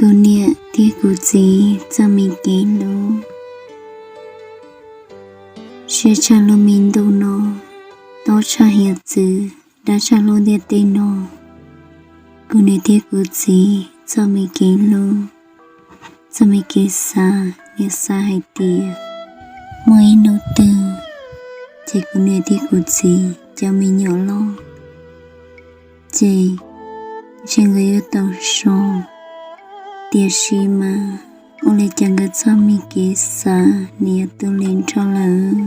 Kuv niam thiab kuv txiv txoj me kev hlub. Siab tshaj lub me ntuj no, tob tshaj hiav txwv, dab tshaj lub ntiaj teb no. Kuv niam thiab kuv txiv txoj me kev hlub, txoj me kev xav, niam xav hais tias muaj ib hnub twg ces kuv niam thiab kuv txiv cov me nyuam loj ces ntshe nkawd yuav tau so. Tiam sis mas ua li cas nkawd txoj me kev xav nws yuav tu li nrho lawm.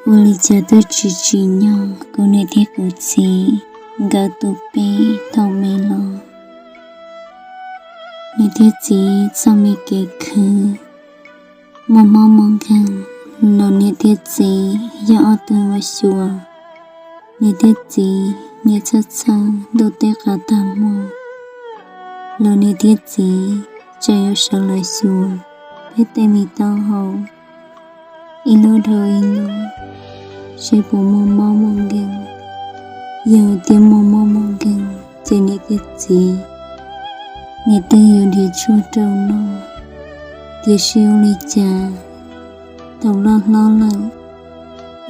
Ua li cas twb tsis tsim nyog kuv niam thiab kuv txiv nkawd tu peb thaum me los. Niam thiab txiv txoj me kev khwv muaj mob muaj nkeeg, los niam thiab txiv yog ob tug ua xyuas. Niam thiab txiv niaj txhawj txhawj ntuj teb qab tag hmo, los niam thiab txiv tseem yuav sawv los xyuas peb tej me taub hau ib lub dhau ib lub, seb puas muaj mob muaj nkeeg. Yog tias muaj mob muaj nkeeg ces niam thiab txiv niam twb yuav nrhiav tshuaj rau noj. Tiam sis ua li cas thaum loj hlob lawm,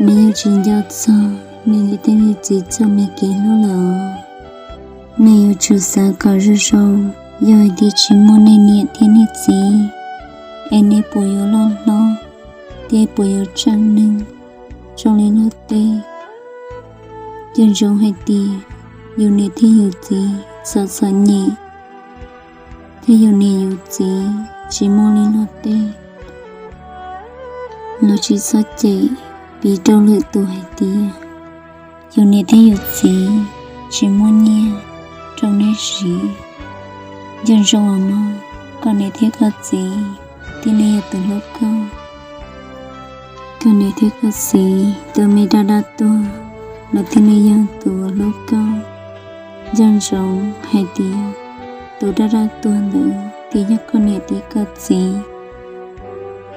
nws yeej tsis nco txog nws niam thiab nws txiv txoj me kev hlub lawm. Nws yuav tsum xav kom zoo zoo, yog hais tias tsis muaj nej niam thiab nej txiv, es nej puas yuav loj hlob thiab puas yuav tseem neeg rau li luag tej? Nco ntsoov hais tias yus niam thiab yus txiv txom txom nyem, thiab yus niam yus txiv tsis muaj li luag tej. Los tsis txhob cem piv rau lwm tus hais tias yus niam thiab yus txiv tsis muaj nyiaj rau neb siv. Nco ntsoov os mog, koj niam thiab koj txiv thiaj li yog tus hlub koj. Koj niam thiab koj txiv tus me dab dab tuag los thiaj li yog tus hlub koj. Nco ntsoov hais tias tus dab dab tuag ntawd thiaj yog koj niam thiab koj txiv.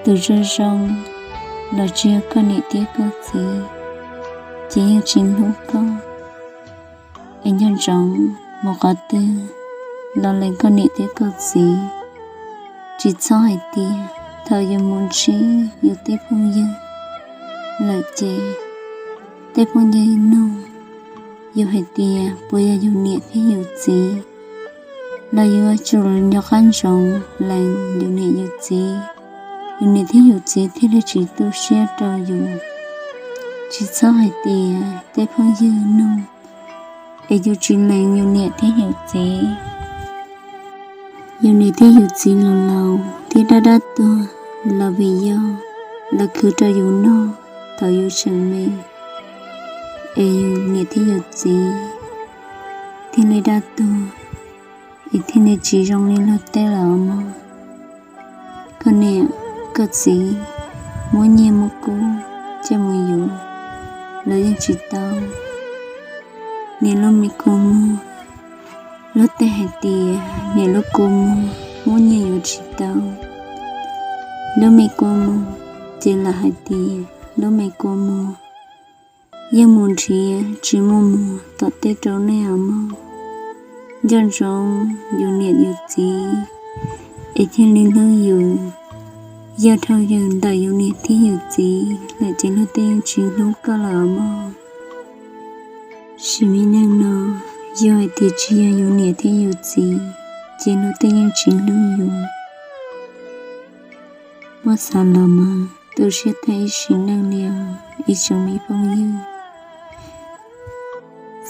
Tus zoo zoo los tsis yog koj niam thiab koj txiv, ces yeej tsis hlub koj. Es nco ntsoov mus qhov twg los lees koj niam thiab koj txiv. Tsis txhob hais tias thaum yus mus ntsib yus tej phooj ywg lawm ces tej phooj ywg nug yus hais tias puas yog yus niam thiab yus txiv, los yus yuav tsum nco qab ntsoov lees yus niam yus txiv, yus niam thiab yus txiv thiaj li tsis tu siab rau yus. Tsis txhob hais tias tej phooj ywg nug es yus tsis lees yus niam thiab yus txiv. Yus niam thiab yus txiv los laus thiab dab dab tuag los vim yog lawv khwv rau yus noj thaum yus tseem me, es yus niam thiab yus txiv thiaj li dab tuag, es thiaj li tsis zoo li luag tej lawm os mog. Koj niam koj txiv muab nyiaj muab kub coj mus yuav los yeej tsis tau. Niam lub me kua muag, luag tej hais tias niam lub kua muag muab nyiaj yuav tsis tau. Lub me kua muag ces lawv hais tias lub me kua muag yeej mus nrhiav tsis muaj muag tom tej rau nej os mog. Nco ntsoov yus niam yus txiv es thiaj li hlub yus. Yog dhau yus ntawm yus niam thiab yus txiv lawm ces luag tej yeej tsis hlub koj lawm os mog. Sim me neej no, yog hais tias tsis yog yus niam thiab yus txiv, ces luag tej yeej tsis hlub yus. Muab xav los mas tu siab tag ib sim neej li os ib tsoom me phooj ywg.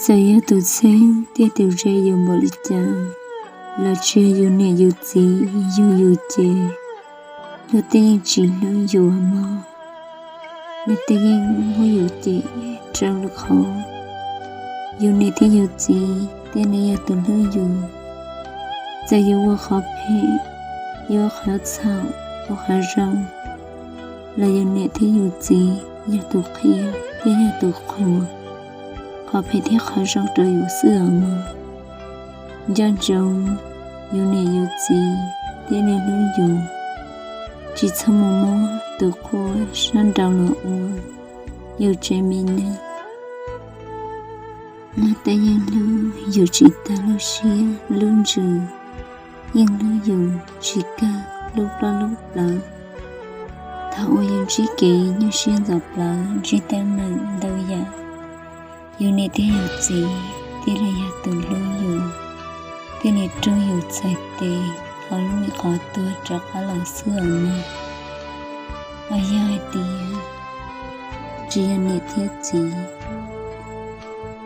Txawm yog tus txheeb thiab tus ze yus npaum li cas, los tsis yog yus niam yus txiv yug yus ces luag tej yeej tsis hlub yus mog. Luag tej yeej muab yus cem rau lwm qhov. Yus niam thiab yus txiv thiaj li yog tus hlub yus. Txawm yus ua qhov phem, yus ua qhov txhaum, ua qhov zoo, los yus niam thiab yus txiv yog tus qhia thiab yog tus qhuas qhov phem thiab qhov zoo rau yus xwb os mog. Nco ntsoov, yus niam yus txiv thiaj li hlub yus. Tsis txhob mus muab tus qhua sab nraud los ua yus tsev me neeg. Luag tej yeej hlub yus tsis tas lub siab lub ntsws, yeej hlub yus tsis kawg lub plab lub plawv. Thaum uas yus ntsib kev nyuaj siab ntxhov plawv, ntsib teeb meem ntau yam, yus niam thiab yus txiv thiaj li yog tus hlub yus, thiaj li rub yus txhais tes hauv lub me qhov tuag rov qab los xwb os mog. Ho yog hais tias tsis yog niam thiab txiv,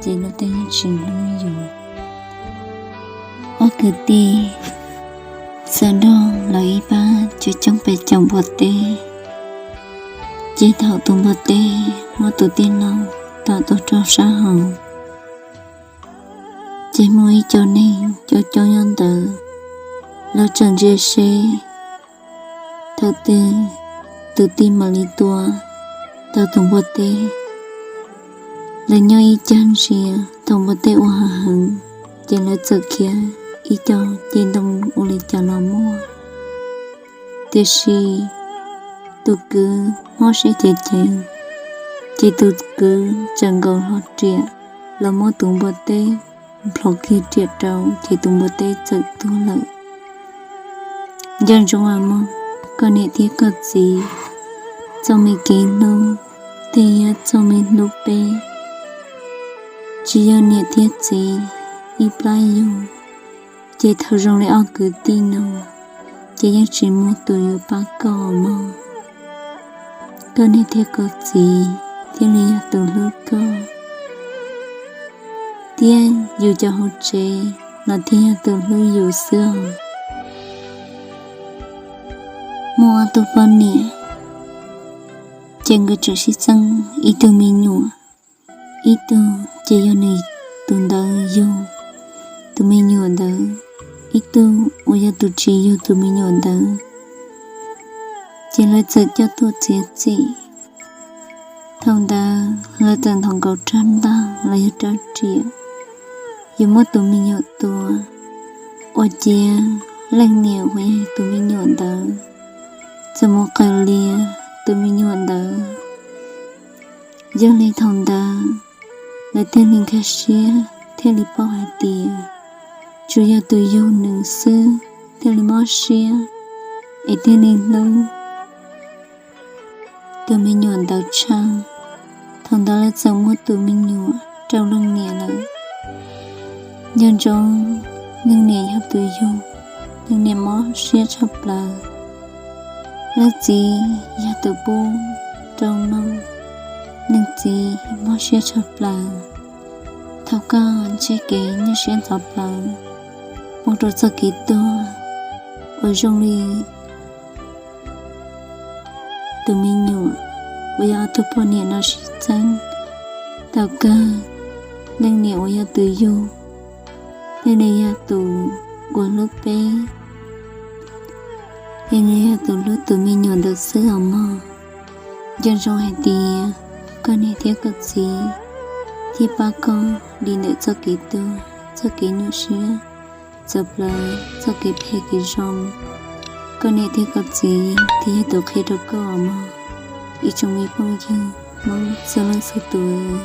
ces luag tej yeej tsis hlub yus. Ob kwv tij txawm nrog lawv ib pab coob coob pes caum npua teb, ces thaum tus npua teb muab tus tij laug tom tuaj rau sab hauv, ces muaj ib co neeg coob coob nyob ntawd, lawv txawm ntsia seb thaum twg tus tij mam li tua tau tus npua teb. Lawv nyob ib cag ntsia, thaum npua teb ua hav heev, ces lawv txawm khiav ib co ce ntoo ua li cas los muaj. Tiam sis tus kwv mob siab ceev ceev, ces tus kwv txawm nkaus hlo riam los muab tus npua teb nplhov kiag riam rau, ces tus npua teb txawm tuag lawm. Nco ntsoov os mog, koj niam thiab koj txiv txoj me kev hlub, tej yam txoj me hlub peb, tsis yog niam thiab txiv ib plab yug, ces thaum zoo li ob kwv tij no, ces yeej tsis muaj tus yuav pab koj mog. Koj niam thiab koj txiv thiaj li yog tus hlub koj, thiab yus cov hauv tsev los thiaj yog tus hlub yus xwb os. Muaj ob tug poj niam, ces nkawd tseem sib txeeb ib tug me nyuam, ib tug ces yog nws tus ntawd yug tus me nyuam ntawd, ib tug uas yog tus tsis yug tus me nyuam ntawd, ces lawv txawm coj tuaj txiav txim. Thaum ntawd lawv txawm nthos nkaus rab ntaj los yog rab riam yuav muab tus me nyuam tua, ua ciav leej niam uas yog tus me nyuam ntawd txawm mus qawm lias tus me nyuam ntawd. Yog li thaum ntawd lawv thiaj li nkag siab, thiaj li paub hais tias tsuas yog tus yug nws xwb thiaj li mob siab, es thiaj li hlub tus me nyuam ntawd tshaj. Thaum ntawd lawv txawm muab tus me nyuam rau leej niam lawm. Nco ntsoov, leej niam yog tus yug, leej niam mob siab tshaj plaws. Leej txiv yog tus pub rau noj, leej txiv mob siab tshaj plaws. Thaum koj ntsib kev nyuaj siab ntxhov plawv, mus rau txoj kev tuag uas zoo li tus me nyuam uas yog ob tug poj niam no sib txeeb, thaum kawg leej niam uas yog tus yug, leej niam yog tus uas hlub peb, leej niam yog tus hlub tus me nyuam ntawd xwb os mog. Nco ntsoov hais tias koj niam thiab koj txiv thiaj pab koj dim ntawm txoj kev tuag, txoj kev nyuaj siab ntxhov plawv, txoj kev phem kev zoo. Koj niam thiab koj txiv thiaj yog tus qhia rau koj os mog. Ib tsoom me phooj ywg Hmoob txhua leej txhua tus,